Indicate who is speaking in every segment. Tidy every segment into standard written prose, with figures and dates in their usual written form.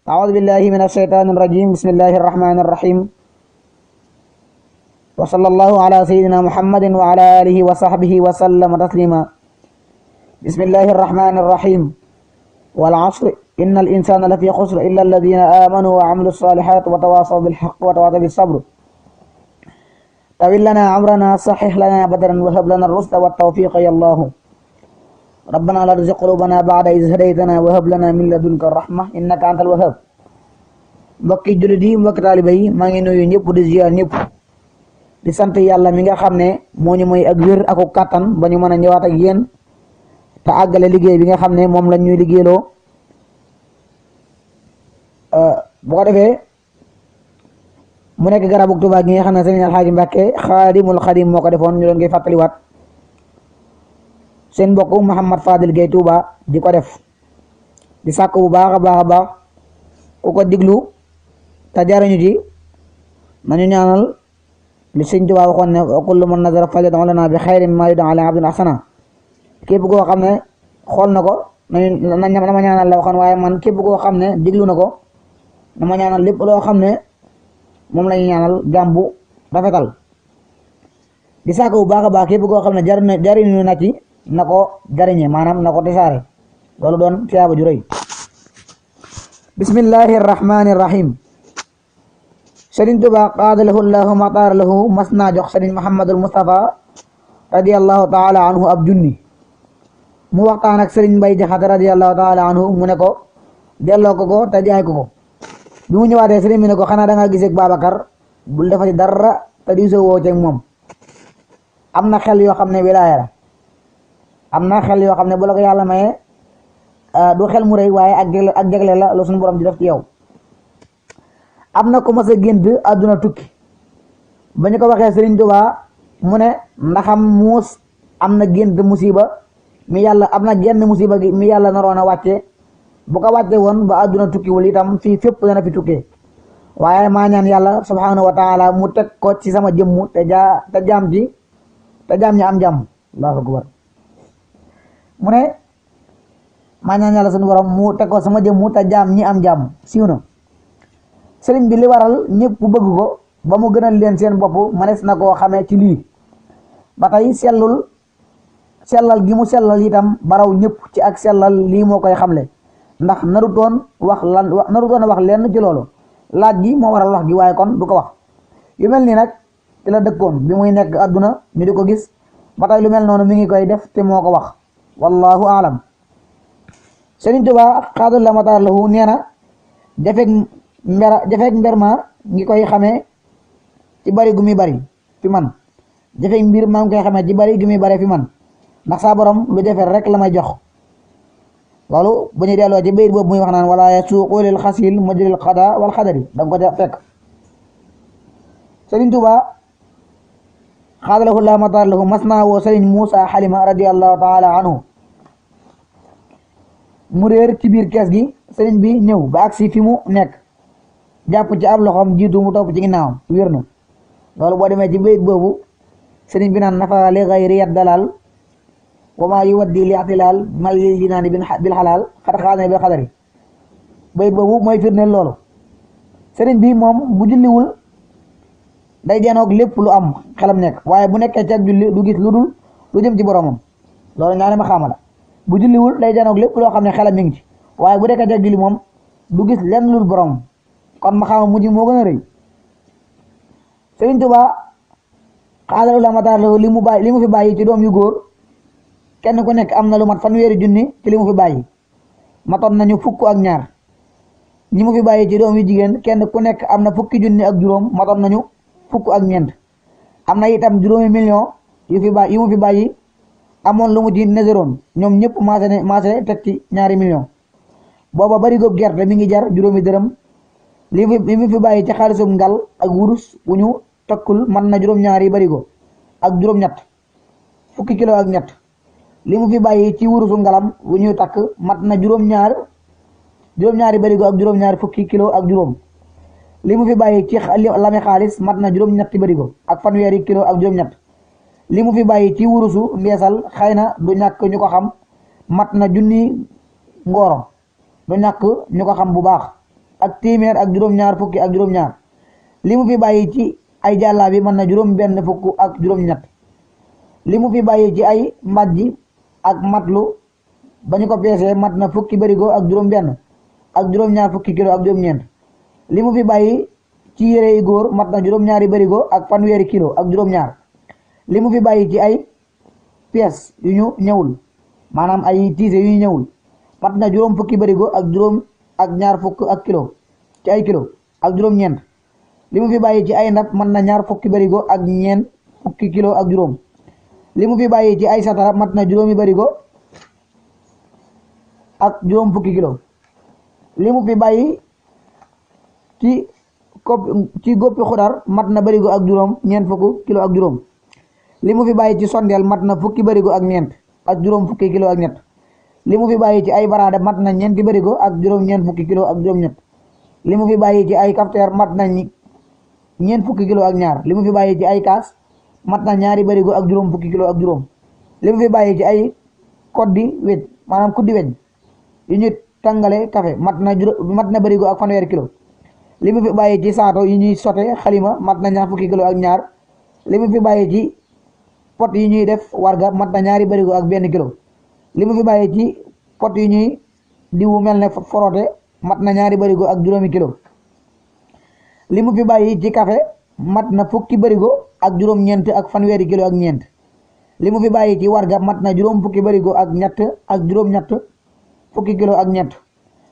Speaker 1: أعوذ بالله من الشيطان الرجيم. بسم الله الرحمن الرحيم. وصلى الله على سيدنا محمد وعلى آله وصحبه وسلم تسليما. بسم الله الرحمن الرحيم. والعصر إن الإنسان لفي خسر إلا الذين آمنوا وعملوا الصالحات وتواصوا بالحق وتواصوا بالصبر. طول لنا عمرنا صحح لنا بدرا وهب لنا الرشد والتوفيق يا الله. ربنا لا تزغ قلوبنا بعد إذ هديتنا وهب لنا من لدنك الرحمة إنك أنت الوهاب. mbokki jullit yi mbokki taaliba yi maa ngi nuyu ñëpp di ziar ñëpp di sant yàlla mi nga xam ne moo ñu may ak wér ak kàttan ba ñu mën a ñëwaat ak yéen te àggale liggéey bi nga xam ne moom lañ ñuy liggéeyloo bu ko defee mu nekk garabu Tuubaa gi nga xam ne Sëriñ Alxaaji Mbàkke Xaadimul Xaadim moo ko defoon ñu doon koy fàttaliwaat seen mbokk Mouhamad Fadil Gueye Touba di ko def di sàkk bu baax a baax ku ko diglu te jariñu ci nañu ñaanal li Sëriñ Tuubaa waxoon ne wa kullu man nazara falyad'u lana bi xayrin mimmaa yud'aa ala abdin ahsana képp koo xam ne xool na ko na ma ñaanal la waxoon waaye man képp koo xam ne diglu na ko na ma ñaanal lépp loo xam ne moom la ñu ñaanal jàmbu rafetal di sàkk bu baax a baax képp koo xam ne jariñu na ci na ko jariñe maanaam na ko tisaare loolu doon tiyaaba ju rëy. bismillahi rahmani rahim. Sëriñ Tuubaa qaadalahu llahu maxtaara lahu mas naa jox Sëriñ Muhammadul Mustafa radiyallahu taala anhu ab junni mu waxtaan ak Sëriñ Mbay Jaxate radiyallahu taala anhu mu ne ko delloo ko te jaay ko bi mu ñëwaatee sëriñ bi ne ko xanaa da ngaa gisee ak Babacar bul defati dara te di soo woo ceeg moom am na xel yoo xam ne wilaaya la am na xel yoo xam ne bu la ko yàlla maye du xel mu rëy waaye ak jagle la lu suñu borom di def ci yow. am na ko mas a gént àdduna tukki ba ñu ko waxee Sëriñ Tuubaa mu ne ndaxam muus am na gént musiba mi yàlla am na genn musiba gi mi yàlla naroon a wàcce bu ko wàcce woon ba àdduna tukkiwul itam fii fépp dana fi tukkee waaye maa ñaan yàlla subhanahu wa taala mu teg ko ci sama jëmmu te jaam ñi am jàmm. Allahu akbar. mu ne maa ñaan yàlla suñu borom mu teg ko sama jëmmu te jaam ñi am jàmm siiw na. sëriñ bi li waral ñëpp bëgg ko ba mu gënal leen seen bopp mënees na koo xamee ci lii ba tey sellal gi mu sellal itam baraw ñëpp ci ak sellal lii moo koy xamle ndax narutoon wax lenn ci loolu laaj gi moo waral wax gi waaye kon du ko wax yu mel nii nag ci la dëkkoon bi muy nekk àdduna ñu di ko gis ba tey lu mel noonu mi ngi koy def te moo ko wax wallahu aalam. Sëriñ Tuubaa xaadal la mataar lahu nee na jafeeg mber ma ngi koy xamee ci bari gu muy bari fi man jafeeg mbir maa ngi koy xamee ci bari gu muy bari fi man ndax saa borom lu jafe rek la may jox loolu bu ñuy delloo ci bayit boobu muy wax naan wala yasuuqu lil xasil mujril qada wal xadari da nga ko ca fekk. Sëriñ Tuubaa xaadalahu laa mataar lahu mas naa woo Sëriñ Muusa Xalima radiyallahu taala anhu mu réer ci biir kees gi sëriñ bi ñëw ba agsi fi mu nekk jàpp ci ab loxoom jiitu mu topp ci ginnaawam wér na loolu boo demee ci bayit boobu sëriñ bi naan nafa li gayri yat dalal wa maa yuwaddi li atilaal mal li jinaani bil xalaal xat xaadane bil xadari bayit boobu mooy firndeel loolu. sëriñ bi moom bu julliwul day janoog lépp lu am xelam nekk waaye bu nekkee ci ak julli du gis lu dul lu jëm ci boromam loolu ñaane ma xaama la bu julliwul day janoog lépp loo xam ne xelam mi ngi ci waaye bu nekkee ci ak julli moom du gis lenn lu dul boromam kon ma xaama mujj moo gën a rëy. Sëriñ Tuubaa xaadalahu la mataar lahu li mu fi bàyyi ci doom yu góor kenn ku nekk am na lu mat fanweeri junni ci li mu fi bàyyi matoon nañu fukk ak ñaar ñi mu fi bàyyi ci doom yu jigéen kenn ku nekk am na fukki junni ak juróom matoon nañu fukk ak ñeent am na itam juróomi million yu mu fi bàyyi amoon lu mu ci neseroon ñoom ñëpp maase teg ci ñaari million booba bari góob gerte mi ngi jar juróomi dërëm li mu fi bàyyi ci xaalisum ngal ak wurus wu ñu tokkul man na juróom-ñaari barigo ak juróom-ñett fukki kilo ak ñett li mu fi bàyyi ci wurusu ngalam wu ñuy takk mat na juróom-ñaari barigo ak juróom-ñaari fukki kilo ak juróom li mu fi bàyyi ci lami xaalis mat na juróom-ñetti barigo ak fanweeri kilo ak juróom-ñett li mu fi bàyyi ci wurusu ndeesal xëy na du ñàkk ñu ko xam mat na junni ngooro du ñàkk ñu ko xam bu baax ak téeméer ak juróom-ñaar fukki ak juróom-ñaar li mu fi bàyyi ci ay jàllaabi mën na juróom benn fukk ak juróom-ñett li mu fi bàyyi ci ay mbàjji ak matlu ba ñu ko peesee mat na fukki barigo ak juróom benn ak juróom-ñaar fukki kilo ak juróom-ñeent li mu fi bàyyi ci yére yi góor mat na juróom-ñaari barigo ak fanweeri kilo ak juróom-ñaar li mu fi bàyyi ci ay pièces yu ñu ñëwul maanaam ay tiise yu ñu ñëwul mat na juróom fukki barigo ak juróom ak ñaar fukk ak kilo ci ay kilo ak juróom-ñeent li mu fi bàyyi ci ay ndab mat na ñaar fukki barigo ak ñeent fukki kilo ak juróom li mu fi bàyyi ci ay satara mat na juróomi barigo ak juróom fukki kilo li mu fi bàyyi ci goppi xudar mat na barigo ak juróom ñeent fukki kilo ak juróom li mu fi bàyyi ci sondeel mat na fukki barigo ak ñeent ak juróom fukki kilo ak ñett li mu fi bàyyi ci ay baraada mat na ñeenti barigo ak juróom ñeent fukki kilo ak juróom ñett li mu fi bàyyi ci ay kafteer mat na ñeent fukki kilo ak ñaar li mu fi bàyyi ci ay kaas mat na ñaari barigo ak juróom fukki kilo ak juróom li mu fi bàyyi ci ay koddi wej maanaam kuddi wej yu ñu tàngale café mat na barigo ak fanweeri kilo li mu fi bàyyi ci saato yi ñuy sote xalima mat na ñaar fukki kilo ak ñaar li mu fi bàyyi ci pot yi ñuy def warga mat na ñaari barigo ak benn kilo li mu fi bàyyi ci pot yi ñuy diwu mel ne forote mat na ñaari barigo ak juróomi kilo li mu fi bàyyi ci café mat na fukki barigo ak juróom-ñeent ak fanweeri kilo ak ñeent li mu fi bàyyi ci warga mat na juróom fukki barigo ak ñett ak juróom-ñett fukki kilo ak ñett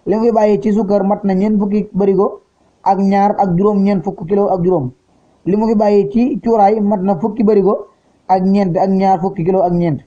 Speaker 1: li mu fi bàyyi ci sukkar mat na ñeent fukki barigo ak ñaar ak juróom-ñeent fukki kilo ak juróom li mu fi bàyyi ci cuuraay mat na fukki barigo ak ñeent ak ñaar fukki kilo ak ñeent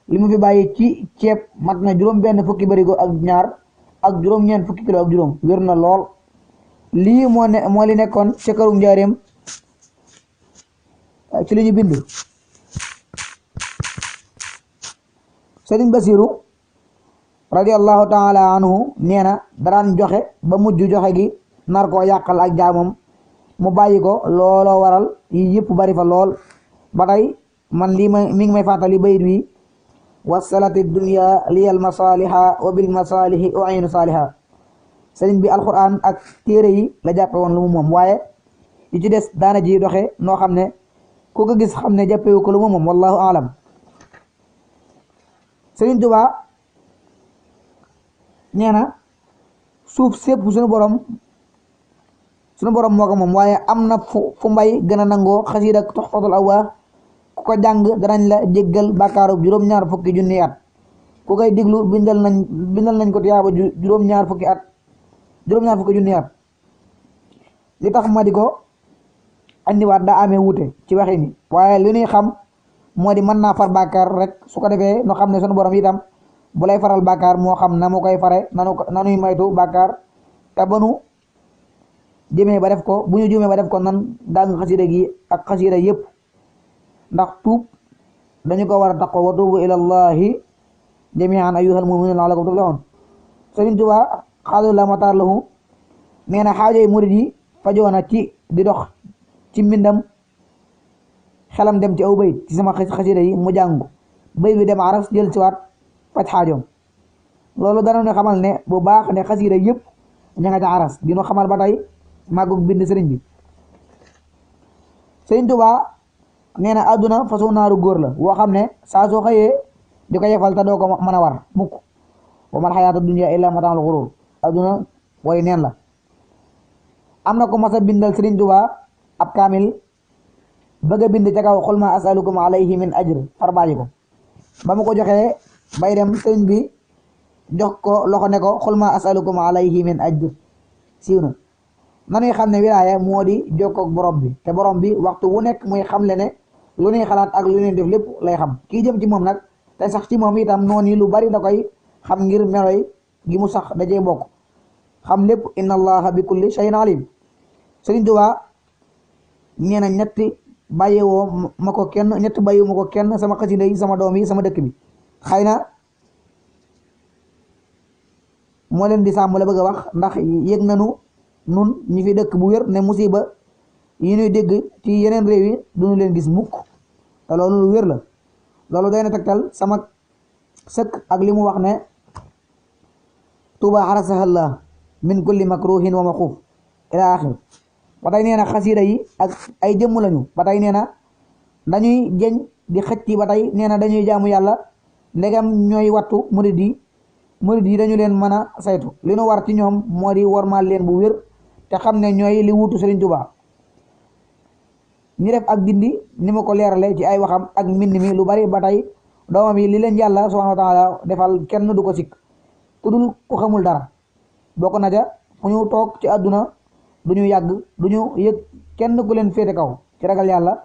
Speaker 1: li mu fi bàyyi ci ceeb mat na juróom benn fukki barigo ak ñaar ak juróom-ñeent fukki kilo ak juróom wér na lool lii moo li nekkoon ci këru njaareem ci li ñu bind Sëriñ Basiru radiyallahu taala anhu nee na daraan joxe ba mujj joxe gi nar koo yàqal ak jaamam mu bàyyi ko looloo waral yi yëpp bari fa lool ba tey man lii mi ngi may fàttali bayit wi wasalati dunya liyal masaliha wa bil masalihi u'inu saliha sëriñ bi alquran ak téere yi la jàppe woon lu mu moom waaye yi ci des daana ji doxe noo xam ne ku ko gis xam ne jàppewu ko lu mu moom wallahu alam Sëriñ Tuubaa nee na suuf sépp suñu borom moo ko moom waaye am na fu mbay gën a nangoo xasiida Tuhfatul Awwaa ku ko jàng danañ la jéggal bàkkaaru juróom-ñaar fukki junni at ku koy diglu bindal nañ ko tiyaaba juróom-ñaar fukki junni at li tax ma di ko andiwaat daa amee wuute ci waxi ni waaye li ñuy xam moo di mën naa far bàkkaar rek su ko defee nu xam ne sunu borom itam bu lay faral bàkkaar moo xam na mu koy fare nanuy maytu bàkkaar te ba nu jëmee ba def ko bu ñu jumee ba def ko nan dàng xasida gi ak xasida yëpp ndax tuub dañu ko war a taqoo wa tuubu ilallahi jami'an ayyuhal mu'minuuna la'allakum tuflihun Sëriñ Tuubaa xaadu la mataar lahu nee na xaajoy murid yi fajoona ci di dox ci mbindam xelam dem ci aw bayit ci sama xasida yi mu jàngu bayit bi dem aras jël ci waat faj xaajoom loolu dana ñu xamal ne bu baax ne xasida yëpp ña nga ca aras dina xamal ba tey màggug bind sëriñ bi Sëriñ Tuubaa nee na àdduna façon naaru góor la woo xam ne saa soo xëyee di ko yefal te doo ko mën a war mukk wa mal xayaatu dunya illa mataa'ul ghuruur àdduna way neen la am na ko mas a bindal Sëriñ Tuubaa ab kaamil bëgg a bind ca kaw xul ma asalukum alayhi min ajr far bàyyi ko ba mu ko joxee bay dem sëriñ bi jox ko loxo ne ko xul ma asalukum alayhi min ajr siiw na nanuy xam ne wilaaya moo di jokkoog borom bi te borom bi waxtu wu nekk muy xamle ne lu ñuy xalaat ak lu ñuy def lépp lay xam kii jëm ci moom nag te sax ci moom itam noonu yi lu bari da koy xam ngir meloy gi mu sax da cee bokk xam lépp inna allaha bi kulli shay'in alim Sëriñ Tuubaa nee na ñetti bàyyiwoo ma ko kenn ñetti bàyyiwu ma ko kenn sama xasida yi sama doom yi sama dëkk bi xëy na moo leen di sàmm la bëgg a wax ndax yëg nañu nun ñi fi dëkk bu wér ne musiba yi ñuy dégg ci yeneen réew yi duñu leen gis mukk te loolu lu wér la loolu doy na tegtal sama sëkk ak li mu wax ne Tuuba arasahallah min kulli makruhin wa maquf ila axir ba tey nee na xasiida yi ak ay jëmm lañu ba tey nee na dañuy jëñ di xëcc ba tey nee na dañuy jaamu yàlla ndegam ñooy wattu murid yi dañu leen mën a saytu li nu war ci ñoom moo di wormaal leen bu wér te xam ne ñooy li wuutu Sëriñ Tuubaa ñi def ak dindi ni ma ko leerale ci ay waxam ak mbind mi lu bari ba tey doomam yi li leen yàlla subhaanahu wa taala defal kenn du ko sikk ku dul ku xamul dara bokk na ja fu ñu toog ci àdduna du ñu yàgg du ñu yëg kenn ku leen féete kaw ci ragal yàlla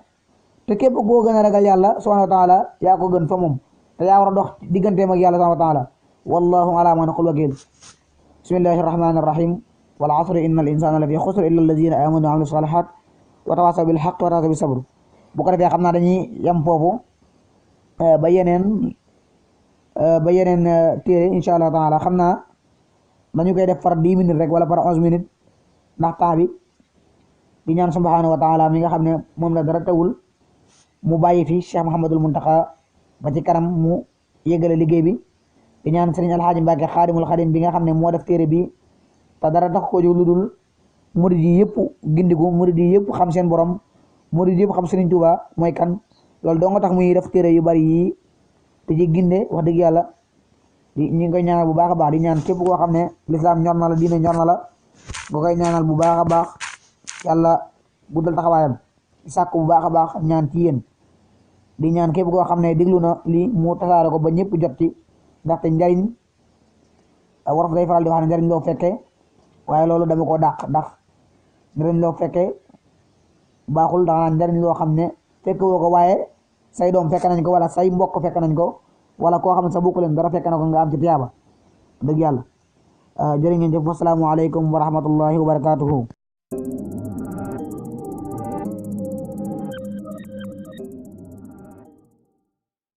Speaker 1: te képp koo gën a ragal yàlla subhaanahu wa taala yaa ko gën fa moom te yaa war a dox digganteem ak yàlla subhaanahu wa taala wallahu ala ma naqul wakil bismillahi rahmani rahim wal asri inna al insana la fi xusr illa alladina amanu wa amilu salihat wa tawasaw bil haqq wa tawasaw bis sabr bu ko defee xam naa dañuy yem foofu ba yeneen téere insha allah taala xam naa dañu koy def par 10 minutes rek wala par 11 minutes ndax temps bi di ñaan subhanahu wa taala mi nga xam ne moom la dara tawul mu bàyyi fi Cheikh Mouhamadul Muntaxa ba ci kanam mu yëgale liggéey bi di ñaan Sëriñ Alxaaji Mbàkke Xaadimul Xaadim bi nga xam ne moo def téere bi te dara tax ko jóg lu dul murid yi yëpp gindigu murid yi yëpp xam seen borom murid yi yëpp xam Sëriñ Tuubaa mooy kan loolu doo nga tax muy def téere yu bari yi te ci ginde wax dëgg yàlla ñu ngi koy ñaanal bu baax a baax di ñaan képp koo xam ne lislaam ñor na la diine ñor na la nga koy ñaanal bu baax a baax yàlla guddal taxawaayam sàkk bu baax a baax ñaan ci yéen di ñaan képp koo xam ne déglu na lii mu tasaare ko ba ñëpp jot ci ndaxte njariñ wolof day faral di wax ne njariñ loo fekkee waaye loolu dama ko dàq ndax njariñ loo fekkee baaxul ndax naan njariñ loo xam ne fekk woo ko waaye say doom fekk nañ ko wala say mbokk fekk nañ ko wala koo xam ne sa bokku leen dara fekk na ko nga am ci tiyaaba dëgg yàlla jërë ngeen jëf wassalaamu aleykum wa rahmatullahi wa barakatuhu